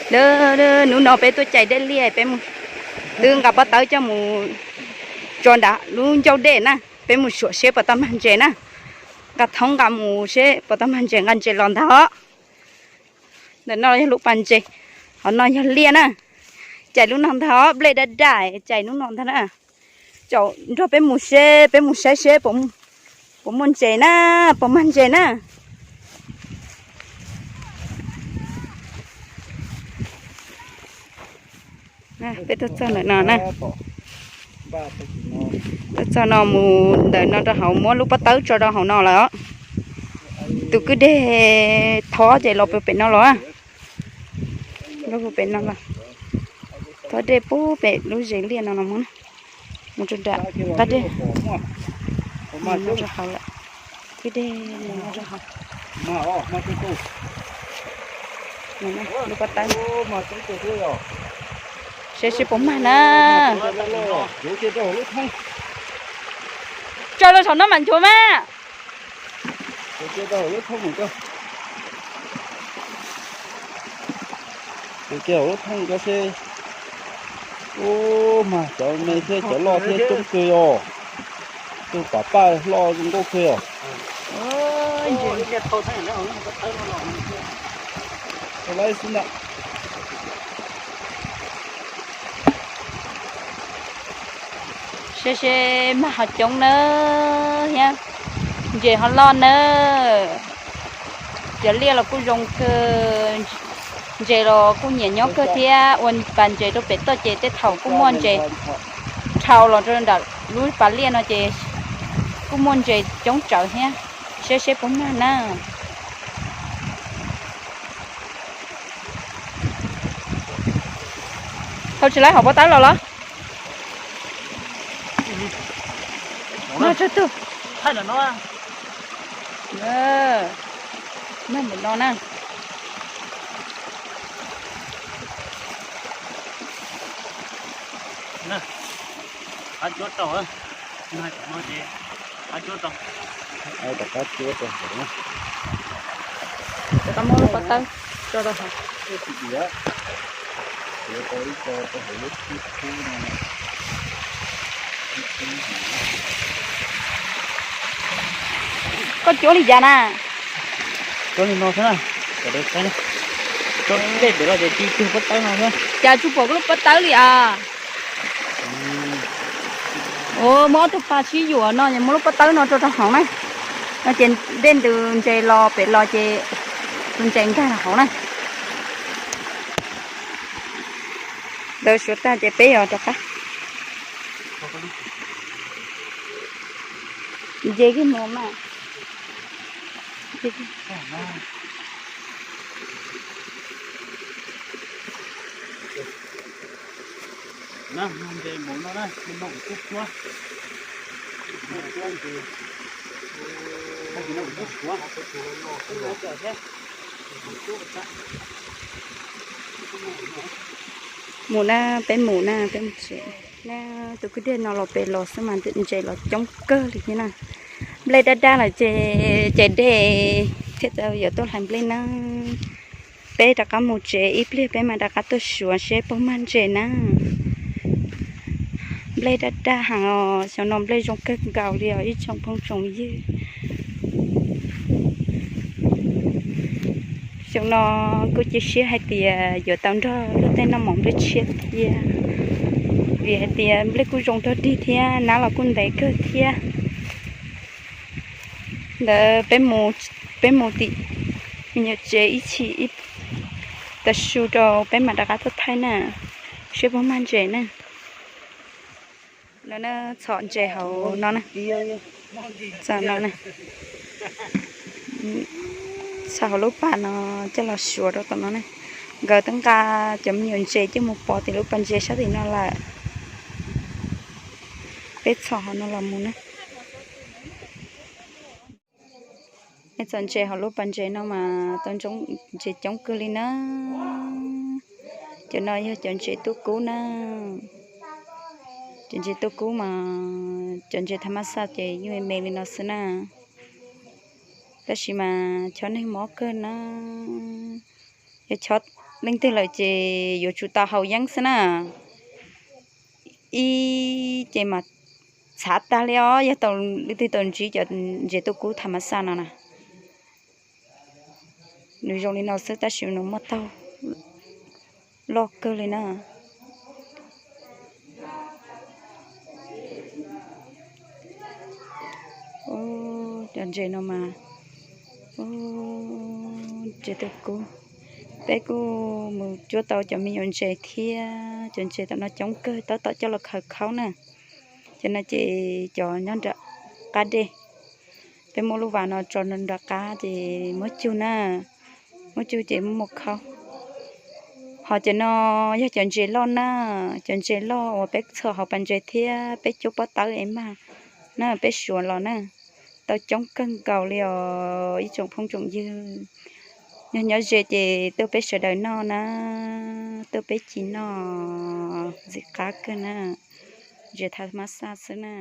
Lawm, hnub no peb tuaj cais dej liaj, peb mus, twb nqa pob tawb coj mus tso nram lub ncauj dej na, peb mus suam seb puas tau mag ntses na. Nqa thoob nqa mus seb puas tau mag ntses, nqa ntses los ntag os. Ntawm no yog lub pas ntses, hauv no yog liaj na. Cais lub no ntag os, nplej daj daj, cais lub no ntag na. Caum nrog peb mus seb, peb mus saib seb puas muaj ntses na, puas mag ntses na. Peb tuaj txog ntawm no na, tuaj txog no mus ntawm no rau hauv, muab lub pob tawb tso rau hauv no lawm. Tus kwj deg thov ces los puag pem no los, los puag pem no los, thov dej puag pem lub zes liaj no los mus, mus rau nram qab dej. Mus no rau hauv lawm, kwj deg mus no rau hauv. Lub pob tawb, saib seb puas mag na. Tsaws los saum no mam nchuav mas. Ua mas cov me thiab cov loj thiab coob kawg os. Tus pam paj loj zoo nkauj kawg os. Saib seb mag ho coob na thiab ntses ho loj na. Cov liaj los kuj zoo kawg, ntses los kuj nyiam nyob kawg thiab. Ua pas ntses rau pem toj ces tej thaum kuj muaj ntses dhau los rau nram lub pas liaj no ces kuj muaj ntses coob tsawv thiab. Saib seb puas mag na. Thauj tsis laib hauv pob tawb los los. Mag tsawg tug. Mag mus no na. Rov qab muab lub pob tawb tso rau hauv. Koj cuab li cas na? Cuab li no xwb na. Dej pem los ces ti tug pob tawb no xwb. Cas tsis pom koj lub pob tawb li as? Muab ob tug pas sib yuam no es muab lub pob tawb no rau rau hauv na. No ces dej ntws ntses los pem los ces tus ntses nkag hauv na. Ntawd suav tag ces peb yuav rov qab. Ntses kiag mus mas. Mus na, peb mus na, peb mus tsev na. Tus kwj deg no los pem los xwb mas ntses los coob kawg li thiab na. Nplej daj daj lawm ces cais dej thiaj tau yuav tuaj hlais nplej na. Peb rov qab mus tsev ib pliag peb mam rov qab tuaj suav seb puas mag ntses na. Nplej daj daj heev os, xyoo no nplej zoo kawg nkaus li os ib tsoom phooj tsoom ywg. Xyoo no kuj cia siab hais tias yuav tau nrog luag tej noj mov nplej tshiab thiab, vim hais tias nplej kuj zoo nrog dig thiab nab los kuj ntev kawg thiab. Ntawd peb mus tim me nyuam tsev ib chim ib tav su rau peb mam rov qab tuaj thaij na, seb puas mag ntses na. No na, txhom ntses hauv no na, txhom no na, txhom hauv lub pas no coj los suav rau tom no na. Nkawd twb nqa cov me nyuam ntses coj mus pov tim lub pas ntses sab tim no lawm. Peb txhom hauv no los mus na. Txhom ntses hauv lub pas ntses no mas tau ntses coob kawg li na. Cov no yog cov ntses tub kub na. Cov ntses tub kub mas cov ntses tha mab xaj ces yeej me me li no xwb na. Tab sis mas chob neeg mob kawg na. Yog chob Leej twg lawm ces yuav tsum tau haus yeeb xwb na. Ib ces mas txhav tag li os, yog tau leej twg tau ntsib cov ntses tuaj kub tham mas xaj no na. Nws zoo li no xwb tab sis nws muaj taug loj kawg li na. Cov ntses no mas, ntses tuaj kub. Peb kuj mus cuab tau cov me nyuam ntses thiab, cov ntses tom no coob kawg tab tom coj los khaws khaub na. Cov no ces cov nyob nram qab dej. Peb muab lub vas no tso nram qab ces muab cug na, muab cug ces muab mus khaub. Ho cov no yog cov ntses loj na, cov ntses loj uas peb txhos hauv pas ntses thiab peb cuab pob tawb es mag na, peb suav los na, tau coob kawg nkaus li os ib tsoom phooj tsoom ywg. Yog nyob ze ces tuaj peb sawv daws noj na, tuaj peb ci noj ntxim qab kawg na, ntses tham mas xaj xwb na.